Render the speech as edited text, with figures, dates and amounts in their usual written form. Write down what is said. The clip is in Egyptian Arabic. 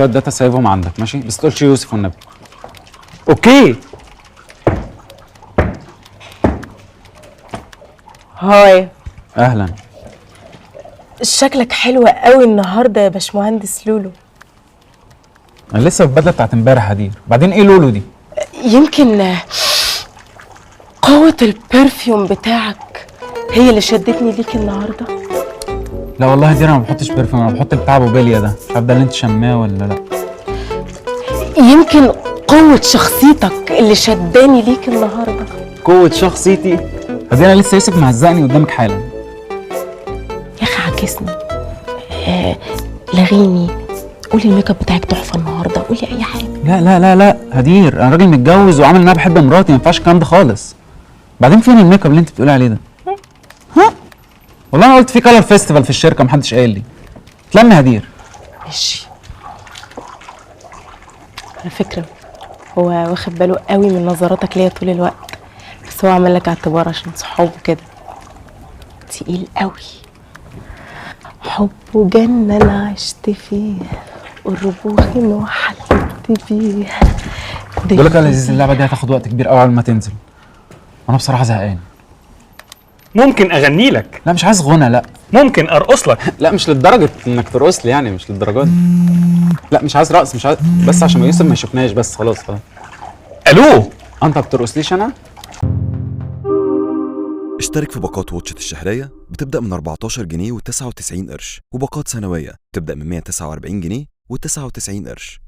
شوية data سايبهم عندك، ماشي؟ بس تقولش يوسف والنبي. okay. hi. اهلا. شكلك حلو قوي النهارده يا باشمهندس لولو. انا لسه في البدلة بتاعت امبارح دي. بعدين ايه لولو دي؟ يمكن قوة ال perfume بتاعك هي اللي شدتني ليك النهارده. لا والله دي انا ما بحطش perfume، انا بحط بتاع بوبيليا ده، مش عارف ده اللي انت شماه ولا لا. يمكن قوة شخصيتك اللي شداني ليك النهارده. قوة شخصيتي؟ دي انا لسه يوسف مهزقني قدامك حالا. يا اخي عاكسني، لغيني، قولي الميك اب بتاعك تحفة النهارده، قولي اي حاجة. لا لا لا لا هدير، انا راجل متجوز وعامل ان انا بحب مراتي، ما ينفعش الكلام ده خالص. بعدين فين الميك اب اللي انت بتقولي عليه ده؟ ها؟ والله انا قلت في color festival في الشركة، محدش قال لي. اتلم يا هدير. ماشي. على فكرة هو واخد باله قوي من نظراتك ليا طول الوقت، بس هو عمل لك اعتبار عشان صحابه كده. تقيل قوي. حب جنة انا عشت فيه، قربوخي وحلمت بيه. بقول لك يا لذيذ، اللعبة دي هتاخد وقت كبير قوي على ما تنزل، وانا بصراحة زهقان. ممكن اغني لك. لا مش عايز غنى. لا ممكن ارقص لك. لا مش للدرجة انك ترقص لي يعني، مش للدرجة دي. لا مش عايز رقص، مش عايز، بس عشان ما يوسف ما يشوفناش بس. خلاص خلاص. الو، انت ما بترقصليش انا؟ اشترك في باقات واتشت الشهرية بتبدأ من 14 جنيه و99 قرش، وباقات سنوية بتبدأ من 149 جنيه و99 قرش.